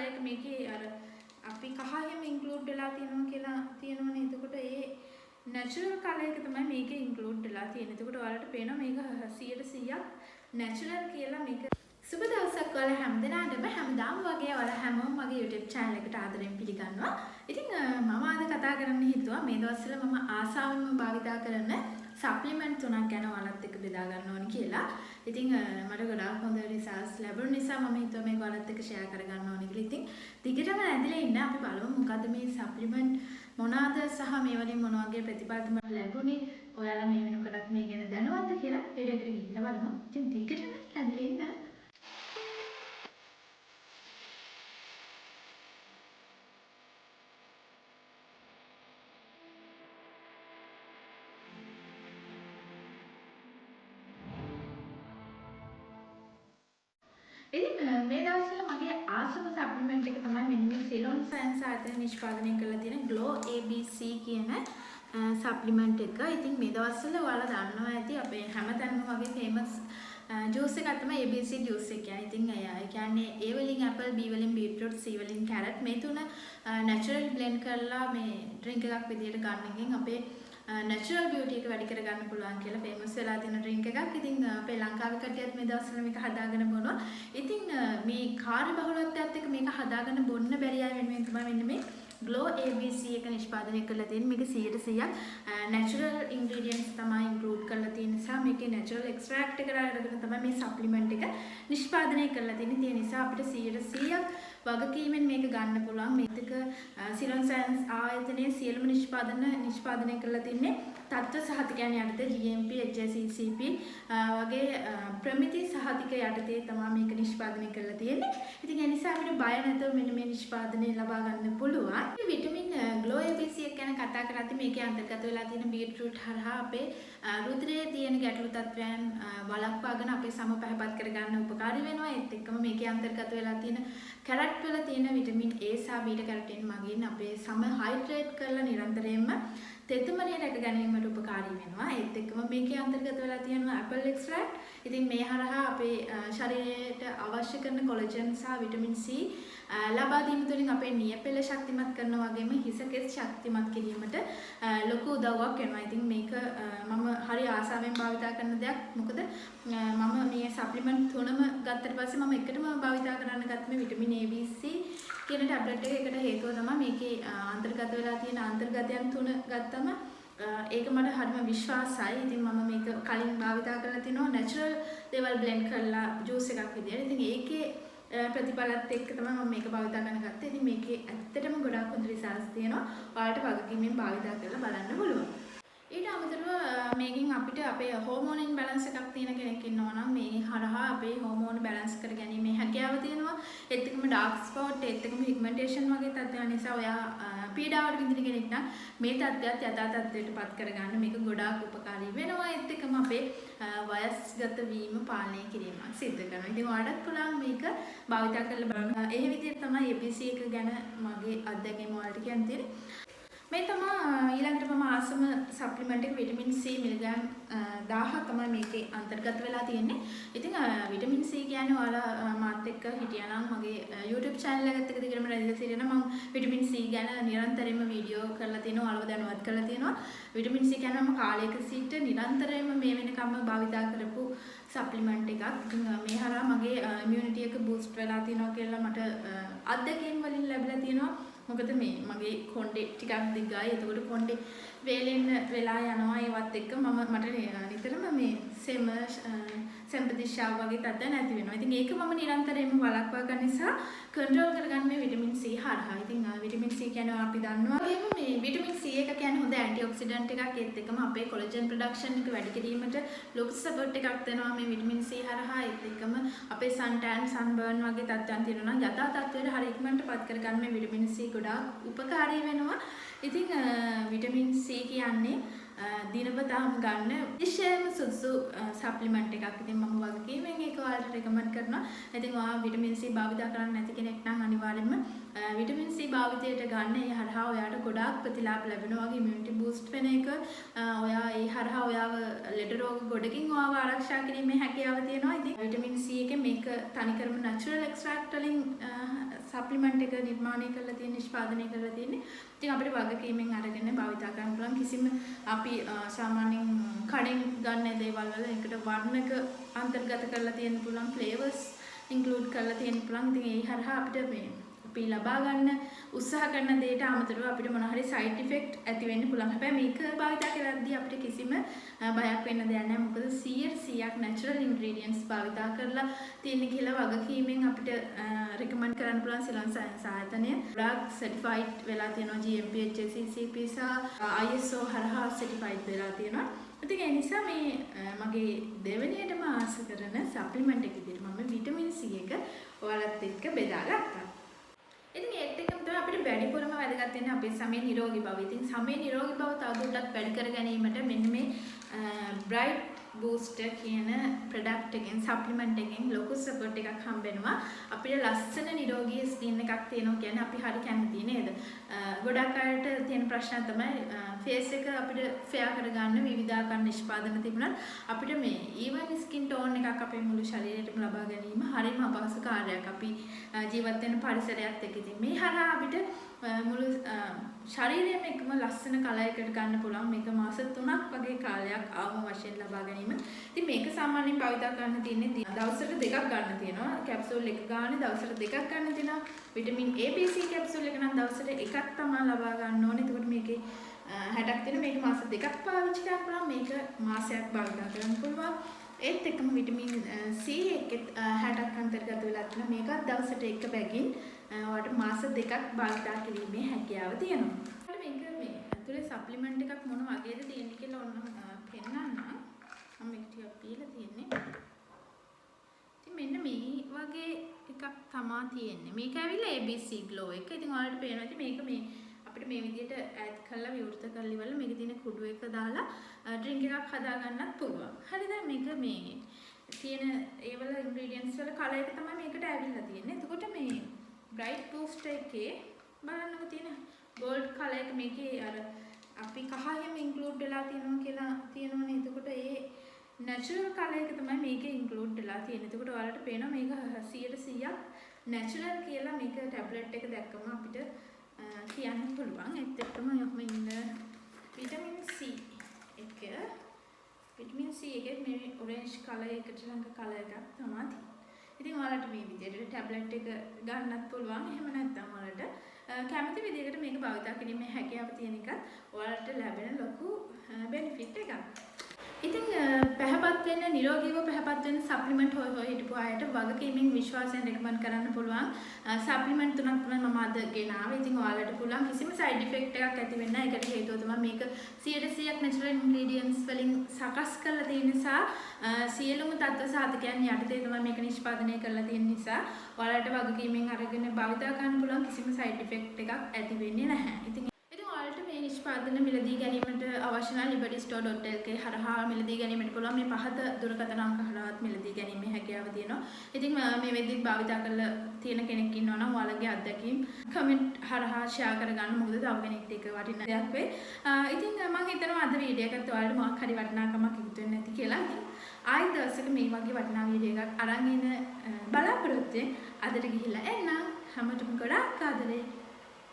Colour එක මේකේ අර අපි කහ එහෙම ඉන්ක්ලූඩ් වෙලා තියෙනවා කියලා තියෙනවනේ. එතකොට ඒ නැචරල් කලර් එක තමයි මේකේ ඉන්ක්ලූඩ් වෙලා තියෙන්නේ. එතකොට ඔයාලට පේනවා මේක 100%ක් නැචරල් කියලා. මේක සුබ දවසක් ඔයාලා හැමදෙනාටම. හැමදාම වගේ ඔයාලා හැමෝම මගේ YouTube channel එකට ආදරෙන් පිළිගන්නවා. ඉතින් මම අද කතා කරන්න හිතුවා මේ දවස්වල මම ආසාවෙන්ම භාවිතා කරන සප්ලිමන්ට් තුනක් ගැන ඔයාලත් එක්ක බෙදා ගන්න ඕනි කියලා. ඉතින් මට ගොඩාක් හොඳ රිසල්ට්ස් ලැබුණ නිසා මම හිතුවා මේක ඔයාලත් එක්ක ෂෙයා කරගන්න ඕනි කියලා. ඉතින් දිගටම රැඳිලා ඉන්න අපි බලමු මොකද්ද මේ සප්ලිමන්ට් මොනවාද සහ මේ වලින් මොන වගේ ප්‍රතිඵලද මට ලැබුණේ. ඔයාලා මේ වෙනකොටත් මේ ගැන දැනුවත්ද කියලා වීඩියෝ එකට ගිහිල්ලා බලමු. ඉතින් දිගටම රැඳිලා ඉන්න. ඉතින් මේ දවස්වල මගේ ආසම සප්ලිමන්ට් එක තමයි මෙන්න මේ සිලොන් සයන්ස් ආයතනය නිෂ්පාදනය කරලා තියෙන Glow ABC කියන සප්ලිමන්ට් එක. ඉතින් මේ දවස්වල ඔයාලා දන්නවා ඇති අපේ හැමතැනම වගේ ෆේමස් ජූස් එකක් තමයි ABC juice එක කියන්නේ. ඉතින් ඒ කියන්නේ A වලින් ඇපල්, B වලින් බීට්‍රූට්, C වලින් කැරට් මේ තුන නැචරල් බ්ලෙන්ඩ් කරලා මේ ඩ්‍රින්ක් එකක් විදියට ගන්න එකෙන් අපේ නැචරල් බියුටි එක වැඩි කරගන්න පුළුවන් කියලා ෆේමස් වෙලා තියෙන ඩ්‍රින්ක් එකක්. ඉතින් අපේ ලංකාවේ කට්ටියත් මේ දවස්වල මේක හදාගෙන බොනවා. ඉතින් මේ කාර්ය බහුලත්වයත් එක්ක මේක හදාගෙන බොන්න බැරි අය වෙනුවෙන් තමයි මෙන්න මේ Glow ABC එක නිෂ්පාදනය කරලා තියෙන්නේ. මේක 100%ක් නැචරල් ඉන්ග්‍රීඩියන්ට්ස් තමයි ඉන්ක්ලූඩ් කරලා තියෙන නිසා මේකේ නැචරල් එක්ස්ට්‍රැක්ට් එක අරගෙන තමයි මේ සප්ලිමන්ට් එක නිෂ්පාදනය කරලා තියෙන්නේ. ඒ නිසා අපිට 100%ක් වගකීමෙන් මේක ගන්න පුළුවන්. මේක සිලොන් සයන්ස් ආයතනයේ සියලුම නිෂ්පාදන නිෂ්පාදනය කරලා තින්නේ තත්ත්ව සහතිකයන් යටතේ GMP, HACCP වගේ ප්‍රමිති සහතික යටතේ තමයි මේක නිෂ්පාදනය කරලා තියෙන්නේ. ඉතින් ඒ නිසා අපිට බය නැතුව මෙන්න මේ නිෂ්පාදනය ලබා ගන්න පුළුවන්. විටමින් Glow ABC එක ගැන කතා කරද්දී මේකේ අන්තර්ගත වෙලා තියෙන බීට්‍රූට් හරහා අපේ රුධිරයේ තියෙන ගැටලු තත්ත්වයන් වළක්වාගෙන අපේ සම පැහැපත් කරගන්න උපකාරී වෙනවා. ඒත් එක්කම මේකේ අන්තර්ගත වෙලා තියෙන කැරට් වල තියෙන විටමින් A සහ බීටා කැරොටින් මගින් අපේ සම හයිඩ්‍රේට් කරලා නිරන්තරයෙන්ම තෙතමනය රැක ගැනීමට උපකාරී වෙනවා. ඒත් එක්කම මේකේ අන්තර්ගත වෙලා තියෙනවා ඇපල් එක්ස්ට්‍රැක්ට්. ඉතින් මේ හරහා අපේ ශරීරයට අවශ්‍ය කරන කොලජන් සහ විටමින් C ලබා දීම තුළින් අපේ නියපොළ ශක්තිමත් කරනවා වගේම හිස කෙස් ශක්තිමත් කිරීමට ලොකු උදව්වක් වෙනවා. ඉතින් මේක මම හරි ආසාවෙන් භාවිතා කරන දෙයක්. මොකද මම මේ සප්ලිමන්ට් තුනම ගත්තට පස්සේ මම එකටම භාවිතා කරන්න ගත්ත මේ විටමින් A B C කියන ටැබ්ලට් එක. ඒකට හේතුව තමයි මේකේ අන්තර්ගත වෙලා තියෙන අන්තර්ගතයන් තුන ගත්තම ඒක මට හරිම විශ්වාසයි. ඉතින් මම මේක කලින් භාවිතා කරලා තිනවා නැචරල් දේවල් බ්ලෙන්ඩ් කරලා ජූස් එකක් විදියට. ඉතින් ඒකේ ප්‍රතිඵලත් එක්ක තමයි මම මේක භාවිතා කරන්න ගත්තේ. ඉතින් මේකේ ඇත්තටම ගොඩාක් හොඳ රිසල්ට්ස් තියෙනවා. ඔයාලට වගකීමෙන් භාවිතා කරලා බලන්න පුළුවන්. ඊට අමතරව මේකෙන් අපිට අපේ හෝමෝන් ඉම්බැලන්ස් එකක් තියෙන කෙනෙක් ඉන්නවා නම් මේ හරහා අපේ හෝමෝන් බැලන්ස් කරගැනීමේ හැකියාව තියෙනවා. ඒත් එක්කම ඩාර්ක් ස්පොට්, ඒත් එක්කම පිග්මන්ටේෂන් වගේ තත්ත්වයන් නිසා ඔයා පීඩාවට විඳින කෙනෙක් නම් මේ තත්ත්වයත් යථා තත්ත්වයට පත් කරගන්න මේක ගොඩාක් උපකාරී වෙනවා. ඒත් එක්කම අපේ වයස්ගත වීම පාලනය කිරීමක් සිද්ධ කරනවා. ඉතින් ඔයාලටත් පුළුවන් මේක භාවිතා කරලා බලන්න. ඒ විදිහට තමයි ABC එක ගැන මගේ අත්දැකීම ඔයාලට කියන්න තියෙන්නේ. මේ තමා ඊළඟට මම ආසම සප්ලිමන්ට් එක විටමින් C මිලිග්‍රෑම් 1000 තමයි මේකේ අන්තර්ගත වෙලා තියෙන්නේ. ඉතින් විටමින් C කියන්නේ ඔයාලා මාත් එක්ක හිටියා නම් මගේ YouTube channel එකත් එක්ක දිගටම රැඳිලා සිටිනා නම් මම විටමින් C ගැන නිරන්තරයෙන්ම වීඩියෝ කරලා තියෙනවා, ඔයාලව දැනුවත් කරලා තියෙනවා. විටමින් C කියන්නේ මම කාලයක සිට නිරන්තරයෙන්ම මේ වෙනකම්ම භාවිතා කරපු සප්ලිමන්ට් එකක්. ඉතින් මේ හරහා මගේ ඉමියුනිටි එක බූස්ට් වෙලා තියෙනවා කියලා මට අත්දැකීම් වලින් ලැබිලා තියෙනවා. මොකද මේ මගේ කොණ්ඩේ ටිකක් දිගයි. එතකොට කොණ්ඩේ වේලෙන්න වෙලා යනවා. ඒවත් එක්ක මම මට නිතරම මේ සෙම සෙම්ප්‍රතිශ්‍යාව වගේ තත්ත්වයන් ඇති වෙනවා. ඉතින් ඒක මම නිරන්තරයෙන්ම වළක්වා ගන්න නිසා කන්ට්‍රෝල් කරගන්න මේ විටමින් C හරහා. ඉතින් විටමින් C කියන්නේ අපි දන්නවා. වගේම මේ විටමින් C එක කියන්නේ හොඳ ඇන්ටි ඔක්සිඩන්ට් එකක්. ඒත් එක්කම අපේ කොලජන් ප්‍රොඩක්ෂන් එක වැඩි කිරීමට ලොකු සපෝට් එකක් දෙනවා මේ විටමින් C හරහා. ඒත් එක්කම අපේ සන් ටෑන්, සන් බර්න් වගේ තත්ත්වයන් තියෙනවා නම් යථා තත්ත්වයට හරි ඉක්මනට පත් කරගන්න මේ විටමින් C ගොඩාක් උපකාරී වෙනවා. ඉතින් විටමින් C කියන්නේ දිනපතාම ගන්න විශේෂම සුදුසු සප්ලිමන්ට් එකක්. ඉතින් මම වගකීමෙන් ඒක ඔයාලට රෙකමන්ඩ් කරනවා. ඉතින් ඔයා විටමින් C භාවිතා කරන්නේ නැති කෙනෙක් නම් අනිවාර්යයෙන්ම විටමින් C භාවිතයට ගන්න. ඒ හරහා ඔයාට ගොඩාක් ප්‍රතිලාභ ලැබෙනවා. වගේ ඉමියුනිටි බූස්ට් වෙන එක, ඔයා ඒ හරහා ඔයාව ලෙඩ රෝග ගොඩකින් ඔයාව ආරක්ෂා කිරීමේ හැකියාව තියෙනවා. ඉතින් විටමින් C එකේ මේක තනිකරම නැචරල් එක්ස්ට්‍රැක්ට් වලින් සප්ලිමන්ට් එක නිර්මාණය කරලා තියෙන, නිෂ්පාදනය කරලා තියෙන්නේ. ඉතින් අපිට වගකීමෙන් අරගෙන භාවිතා කරන්න පුළුවන්. කිසිම අපි සාමාන්‍යයෙන් කඩෙන් ගන්න දේවල් වල ඒකට වර්ණක අන්තර්ගත කරලා තියෙන්න පුළුවන්, ෆ්ලේවර්ස් ඉන්ක්ලූඩ් කරලා තියෙන්න පුළුවන්. ඉතින් ඒ හරහා අපිට මේ අපි ලබා ගන්න උත්සාහ කරන දේට අමතරව අපිට මොන හරි සයිඩ් ඉෆෙක්ට් ඇති වෙන්න පුළුවන්. හැබැයි මේක භාවිතා කරද්දී අපිට කිසිම බයක් වෙන්න දෙයක් නැහැ. මොකද 100%ක් නැචරල් ඉන්ග්‍රීඩියන්ට්ස් භාවිතා කරලා තියෙන කියලා වගකීමෙන් අපිට රෙකමන්ඩ් කරන්න පුළුවන් සිලොන් සයන්ස් ආයතනය. ගොඩාක් සර්ටිෆයිඩ් වෙලා තියෙනවා, GMP, HACCP සහ ISO හරහා සර්ටිෆයිඩ් වෙලා තියෙනවා. ඉතින් ඒ නිසා මේ මගේ දෙවෙනියටම ආස කරන සප්ලිමන්ට් එක විදිහට මම විටමින් C එක ඔයාලත් එක්ක බෙදාගත්තා. ඉතින් ඒත් එක්කම තමයි අපිට වැඩිපුරම වැදගත් වෙන්නේ අපේ සමේ නිරෝගී බව. ඉතින් සමේ නිරෝගී බව තවදුරටත් වැඩි කර ගැනීමට මෙන්න මේ බ්‍රයිට් බූස්ටර් කියන ප්‍රොඩක්ට් එකෙන්, සප්ලිමන්ට් එකෙන් ලොකු සපෝට් එකක් හම්බෙනවා. අපිට ලස්සන නිරෝගී ස්කින් එකක් තියෙනවා කියන්නේ අපි හරි කැමතියි නේද? ගොඩක් අයට තියෙන ප්‍රශ්නයක් තමයි ෆේස් එක අපිට ෆෙයා කරගන්න විවිධාකාර නිෂ්පාදන තිබුණත් අපිට මේ ඊවන් ස්කින් ටෝන් එකක් අපේ මුළු ශරීරයටම ලබා ගැනීම හරිම අපහසු කාර්යයක්. අපි ජීවත් වෙන පරිසරයත් එක්ක. ඉතින් මේ හරහා අපිට මුළු ශරීරයම එකම ලස්සන කලර් එකකට ගන්න පුළුවන්. මේක මාස 3ක් වගේ කාලයක් අවම වශයෙන් ලබා ගැනීම. ඉතින් මේක සාමාන්‍යයෙන් භාවිතා කරන්න තියෙන්නේ දවසට දෙකක් ගන්න තියෙනවා. කැප්සූල් එක ගානේ දවසට දෙකක් ගන්න තියෙනවා. Vitamin A, B, C capsule එක නම් දවසට එකක් තමා ලබා ගන්න ඕනේ. එතකොට මේකේ 60ක් තියෙනවා. මේක මාස දෙකක් පාවිච්චි කරන්න පුළුවන්. මේක මාසයක් භාවිතා කරන්න පුළුවන්. ඒත් එක්කම විටමින් C එකෙත් 60ක් අන්තර්ගත වෙලා තියෙනවා. මේකත් දවසට එක බැගින් ඔයාලට මාස දෙකක් භාවිතා කිරීමේ හැකියාව තියෙනවා. මේක මේ ඇතුලේ සප්ලිමන්ට් එකක් මොන වගේද තියෙන්නේ කියලා ඔන්න පෙන්නන්නම්. මම මේක ටිකක් පීලා තියෙන්නේ. ඉතින් මෙන්න මේ වගේ එකක් තමා තියෙන්නේ. මේක ඇවිල්ලා ABC glow එක. ඉතින් ඔයාලට පේනවා ඇති මේක මේ අපිට මේ විදිහට ඈඩ් කරලා විවෘත කරලා ඉවරලා මේකේ තියෙන කුඩු එක දාලා ඩ්‍රින්ක් එකක් හදා ගන්නත් පුළුවන්. හරිද? මේක මේ තියෙන ඒවල ඉන්ග්‍රීඩියන්ට්ස් වල කලර් එක තමයි මේකට ඇවිල්ලා තියෙන්නේ. එතකොට මේ බ්‍රයිට් බූස්ටර් එකේ බලන්නකෝ තියෙන ගෝල්ඩ් කලර් එක, මේකේ අර අපි කහ එහෙම ඉන්ක්ලූඩ් වෙලා තියෙනවා කියලා තියෙනවනේ. එතකොට ඒ නැචරල් කලර් එක තමයි මේකේ ඉන්ක්ලූඩ් වෙලා තියෙන්නේ. එතකොට ඔයාලට පේනවා මේක 100%ක් නැචරල් කියලා. මේක ටැබ්ලට් එක දැක්කම අපිට කියන්න පුළුවන්. ඒත් එක්කම ඔහොම ඉන්න විටමින් C එක, විටමින් C එකේ මේ ඔරෙන්ජ් කලර් එකට ළඟ කලර් එකක් තමයි තියෙන්නේ. ඉතින් ඔයාලට මේ විදිහට ටැබ්ලට් එක ගන්නත් පුළුවන්. එහෙම නැත්නම් ඔයාලට කැමති විදිහකට මේක භාවිතා කිරීමේ හැකියාව තියෙන එකත් ඔයාලට ලැබෙන ලොකු බෙනිෆිට් එකක්. ඉතින් පැහැපත් වෙන්න, නිරෝගීව පැහැපත් වෙන්න සප්ලිමන්ට් හොය හොය හිටපු අයට වගකීමෙන් විශ්වාසයෙන් රෙකමන්ඩ් කරන්න පුළුවන් සප්ලිමන්ට් තුනක් තමයි මම අද ගෙනාවේ. ඉතින් ඔයාලට පුළුවන්, කිසිම සයිඩ් ඉෆෙක්ට් එකක් ඇති වෙන්නේ නැහැ. ඒකට හේතුව තමයි මේක 100%ක් නැචරල් ඉන්ග්‍රීඩියන්ට්ස් වලින් සකස් කරලා තියෙන නිසා, සියලුම තත්ත්ව සාධකයන් යටතේ තමයි මේක නිෂ්පාදනය කරලා තියෙන නිසා ඔයාලට වගකීමෙන් අරගෙන භාවිතා කරන්න පුළුවන්. කිසිම සයිඩ් ඉෆෙක්ට් එකක් ඇති වෙන්නේ නැහැ. ඉතින් ඉතින් ඔයාලට මේ නිෂ්පාදන මිලදී ගැනීමට අවශ්‍ය නම් libertystore.lk හරහා මිලදී ගැනීමට පුළුවන්. මේ පහත දුරකථන අංක හරහාත් මිලදී ගැනීමේ හැකියාව තියෙනවා. ඉතින් මේ වෙද්දිත් භාවිතා කරලා තියෙන කෙනෙක් ඉන්නවා නම් ඔයාලගේ අත්දැකීම් කමෙන්ට් හරහා ෂෙයා කරගන්න. මොකද තව කෙනෙක්ට ඒක වටින දෙයක් වෙයි. ඉතින් මම හිතනවා අද වීඩියෝ එකත් ඔයාලට මොකක් හරි වටිනාකමක් එකතු වෙන්න ඇති කියලා. ඉතින් ආයෙත් දවසක මේ වගේ වටිනා වීඩියෝ එකක් අරන් එන බලාපොරොත්තුවෙන් අදට ගිහිල්ලා එන්නම්. හැමෝටම ගොඩාක් ආදරේ.